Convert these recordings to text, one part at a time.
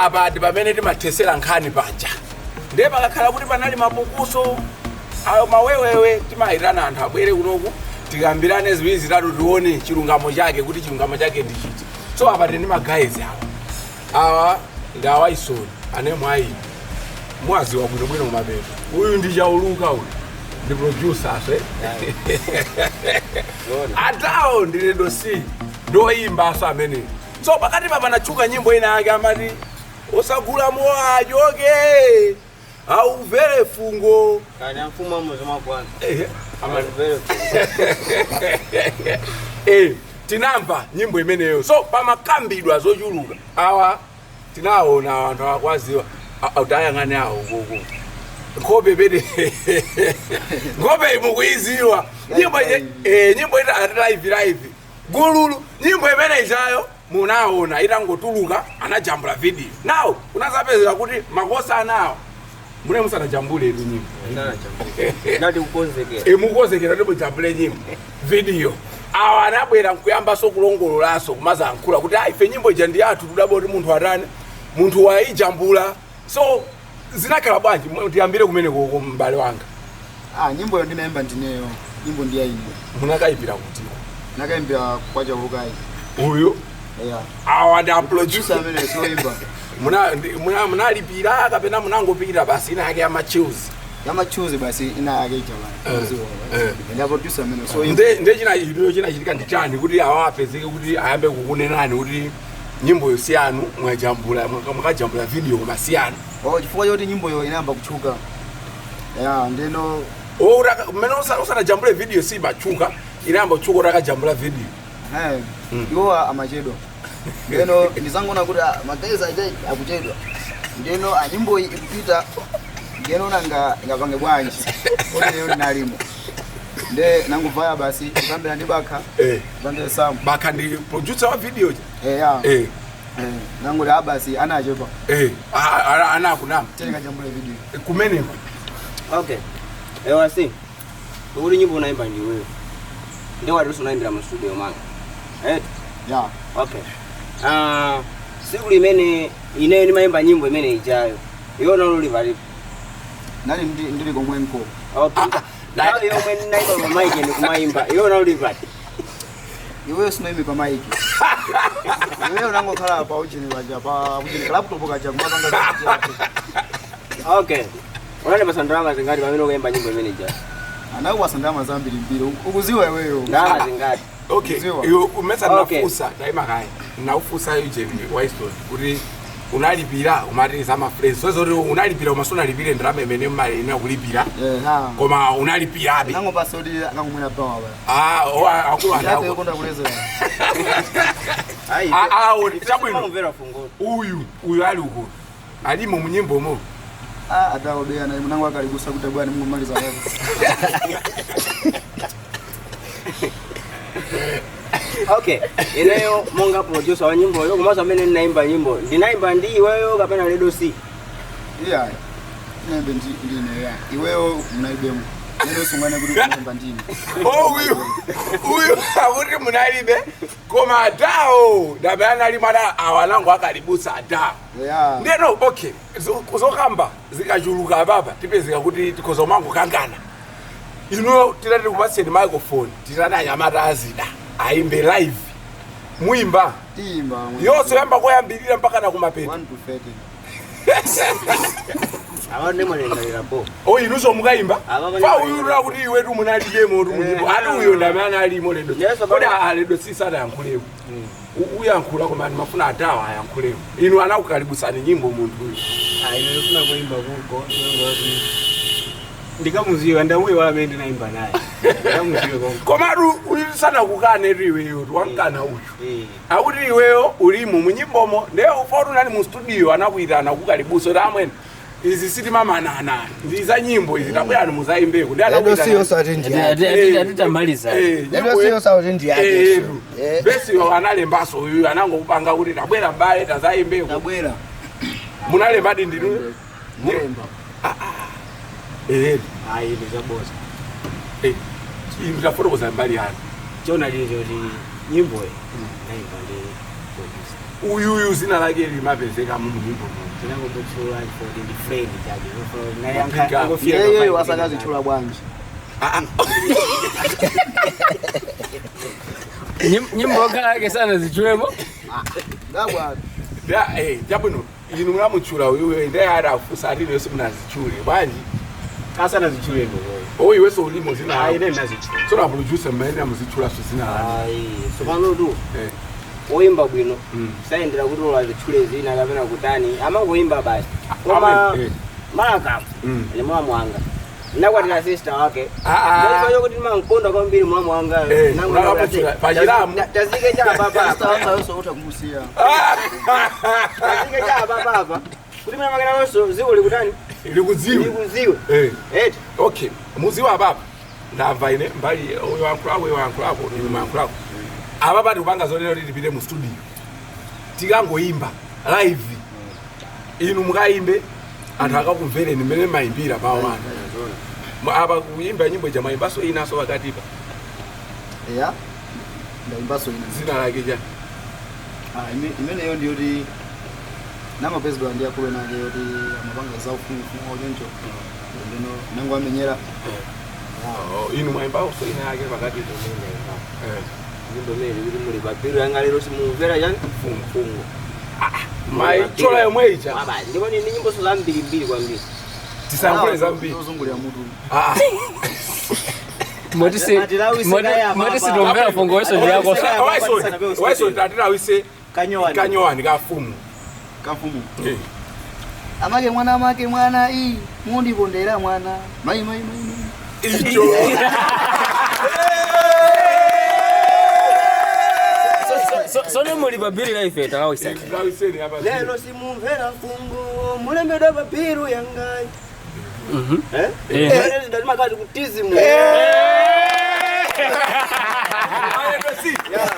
Apa ndi pamene timathesera nkhani paja. Ndiye pakakhala kuti panali mapukuso ayo mawewewe, timayitana anthu abwere kunoku, tikambirane ziwiri zitatu, tione chilungamo chake, kuti chilungamo chake ndi chiti. So apa tili ndi ma guys awa. Awa ndi awaisoni ane mwayi mwaziwa bwinobwino kumapeto. Uyu ndi Chauluka, uyu ndi producer so atawo ndi Ledo C, ndoyimba so ameneyo. So pakati pa panatchuka nyimbo ina yake amati osagula mowa achoke aumvere fungo. Kani amfumu amuzimakwana. Ehe, Amvere. Tinamva nyimbo imeneyo, so pamakambidwa zochuluka. Awa tinaona anthu akwaziwa utayang'ane awo koko nkhope pene nkhope imukuiziwa nyimbo nyimbo ita ati live live gululu. Nyimbo imene ichayo munaona itangotuluka, anajambula video. Now unazapezeka kuti makosa anawo mune musanajambule tu nyimbo. Ndati kukonzekera. Imukonzekera kuti mujambule nyimbo video, awa anabwera nkuyambaso kulongololanso kumazayankhula kuti "Ah, ife nyimbo ija ndi yathu, tudabwa kuti munthu atani, munthu wayijambula." So zinakhala bwanji? Tiyambire kumene koko, m'bale wanga. Ah, nyimbo yo ndinayimba ndineyo, nyimbo ndi yaine. Munakayipira kutiko? Nakayimbira kwa Chaulukayi. Uyu? Yeah. Awa ndi producer a producer. Amene soyimba. Munalipira kapena munangopikira basi ina yake yamachuzi? Yamachuzi basi, ina yake ijamani. Ndi producer amene soyimba. Nde china ino chinachitika ndi chani kuti awa apezeke kuti ayambe kukunenani kuti nyimboyo siyanu, mwajambula, mwakajambula video koma siyanu? Oh, chifukwa choti nyimboyo inayamba kutchuka ya ndeno. Mmene usanajambule video simatchuka, inayamba kutchuka utakajambula video. Eh, iwo amachedwa. Ndeno ndizangoona kuti ah, ma guys aja akuchedwa, ndeno ah, nyimbo iyi ikupita, ndeno nanga ingapange bwanji kuti lero ndinalimo, nde nanguvaya basi kukambira ndi Bakha. Pange samu. Bakha ndi producer wa video. Ya. Eh, nangoti ah, basi anachepa. Anakunama. Tilikajambule video. Kumeneko. Okay, ewa si ukuti nyimbo unaimba ndiweyo, ndi wati unaimbira mu studio manga, eh? Ya. Okay, ah, siku limene ineyo ndimayimba nyimbo imene ijayo, iwe unali palipo? Nali ndili komwenko. Okay. Ah, ah, Nthawi yomwe ndinayimba pa mic ndikumayimba, iwe unali pati? Iweyo sinoyimbe pa mic, iweyo unangokhala pa ujini paja, pa ujini laptop kaja kumapanga zake. Okay, unandipasa ndalama zingati pamene ukuyimba nyimbo imene ijayo? Anakuwasa ndalama zambiri mbiri, ukuziwa iweyo. Ndalama zingati? Okay. Ziwa. Iwe umesa Okay. nafusa taima kaya naufusa uje Waiston kuti unalipira, umati za ma friends, so zoti unalipira koma sunalipire ndalama imene mmali ina kulipira. Yeah. Koma unalipirabe. Nangopasa kuti akangomwera bawa ba. Ah, akulu yake andako yokonda kulezera. Ayi. Ah, ah, chabwino. Kumvera fungo. Uyu ali uku alimo munyimbomo. Ah, ataobea na mnango akaligusa kuti bwana mungomaliza leo. Okay, ineyo monga producer wa nyimboyo komanso amene ndinayimba nyimbo, ndinayimba ndi iweyo kapena Ledo C? Iya, naimbe ndi ndine ya iweyo mnaibemo nene usungane kuti unaimba ndine. Oh, uyu akuti munalibe, koma adawo ndamene anali mwana awanango akalibusa adawo. Ya. Ndeno okay, zokamba zikachuluka apapa tipezeka kuti tikhoza kumangokangana. Inuyo titati kupatseni microphone, titati anyamata azida ayimbe live, muimba? Tiyimba. Yonse yamba koyambirira mpaka na kumapeto? 1 to 30. Awa ndimwalengalira bo. O, inunso mukayimba? Apa fa uyu kuti iwetu munalibemo tu munyimbo, ati uyo ndamene analimo Ledo. Yes, kodi Ledo sisanayankhuleko? Uyankhula, koma ndimafuna atawa ayankhuleko. Inu anakukalibusani nyimbo munthu uyu. Ayi, ndifuna kuimba kuko ndinongoti ndikamuziwa ndamuyiwala amene ndinayimba naye, ndikamuziwe konko. Komatu uyu sanakukane tu, iweyo wamkana uyu. Eh. Akuti iweyo ulimo munyimbomo, ndiye ufoti unali mu studio, anakuyitana kukalibuso kuti amwene izi sitimamanana, ndi za nyimbo izi, tabwerani muzayimbeko, ndi Ledo siyo anakuitana. sati ndi yake. Atitamaliza. Ledo siyo sati ndi yake. Besiyo analembaso uyu, anangokupanga kuti tabwera mbale tazayimbeko. Tabwera. Munalembadi ndinu? Mulemba. Eh. Ayi, ndizaboza. Inu tafotokoza mbali yanu. Chona lili choti nyimboyi nayimba ndi producer. Uyuyu zina lake limapezeka mu nyimbo muno. Tinangomutchula for ndi friend chabe. Mapika. Iyeyo asakazitchula bwanji. Nyimbo yokhala yake sana zichulemo. Ndabwa. Da chabwino inu munamutchula uyuyo ndiye adafusa ati inenso munazitchule bwanji. Asanazitchulemo. Oyi weso ulimo zina Ayi, lako. ine ndinazitchula. Tsono aproducer mmene amuzitchulaso zina lake. Ayi, sopano tu Eh. oyimba bwino Mm. sayendera kuti ulazitchule zina kapena kutani, amangoyimba basi. Koma Amen. Malakamu Mm. ni mwamu wanga, nakwatira sister wake. Ah, ah. Ndaifa kuti ndimankonda kwambiri mwamu wanga. Unakamuchula. Pachiramu. Tazike cha papa. Sasa utha kumusiya. Tazike cha papa kuti mina makana lonso ziko likutani. Likudziwe. Likudziwe. Eti. Okay, muziwa apapa ndamva ine mbali uyo wankhulako, uyo wankhulako, inu mwankhulako. Apa tikupanga zonena kuti tipite mu studio tikangoyimba live, inu mukayimbe anthu akakumvereni mmene mayimbira mawu anu. Apa kuyimba nyimbo ija mayimbaso inaso pakatipa. Ya. Ndaimbaso ina. Zina lake cha? Ah, imeneyo ndiyoti namapezedwa ndi akulu ena ake yoti amapanga za ufumu ochoncho. Ndino nango amenyera. Oh, inu mwayimbaso ina yake pakatipa. Nyimbo imene kuti muli pabiru yanga lero simumvera chani fungo. Mayichola yomwe ija. Baba, ndipo ni nyimbo so zambirimbiri kwambiri. Tisankhule zambiri. Zozungulira mutu. Ah, Moti sitomvera fungo weso ndiyako. Waiso tatilawise Kanyowani. kanyowani kafumu. Kafumu. Eh. Amake mwana, amake mwana i mundipondera mwana. Mai mai mai mai. Icho. Sono muli pabiri la ife talawisa. Tilawiseni apa. Lero simumvera fungo mulembedwa pabiru yangayi. Eh? Eh. Ndatimakati kutizimu. Ayo si.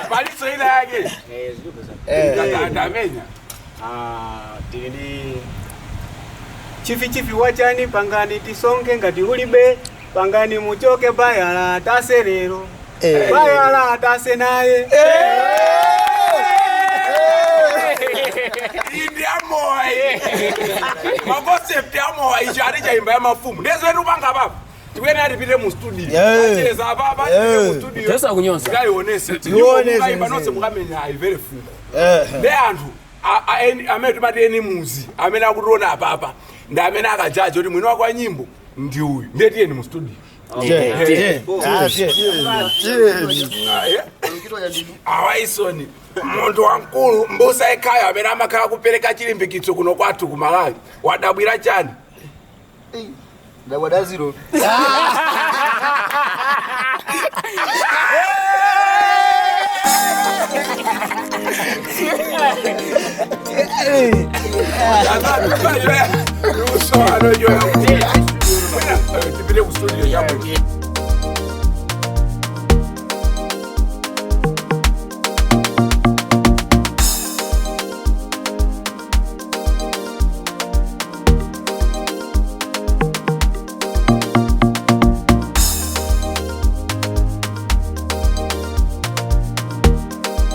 Paliso ina yake. Eh, zilipo za. Ndamenya. Ah, tili ndi chifi chifi wachani pangani tisonke ngati ulibe pangani muchoke bayala tase lero bayala tase naye. Iyi ndi amowa iyi. Maconcept amowa icho ati chaimba ya mafumu. Ndezwetu panga papa. Tikuyenera tipite mu studio. Acheza papa tipite mu studio. Tesa kunyonza. Tikayionese. Tione Mukaimba zenze. nonse mukamenya ayimvere fungo. Ndi anthu amene timati eni muzi amene akutiona apapa ndi amene akajaja kuti mwini wake wa nyimbo ndi uyu. Ndiye tiyeni mu studio. Ah, eh. Awaisoni munthu wamkulu mbusa ekhayo amene amakhala kupereka chilimbikitso kuno kwathu ku Malawi wadabwira chani? Ndabwa daziro. Tipite ku studio chabwino.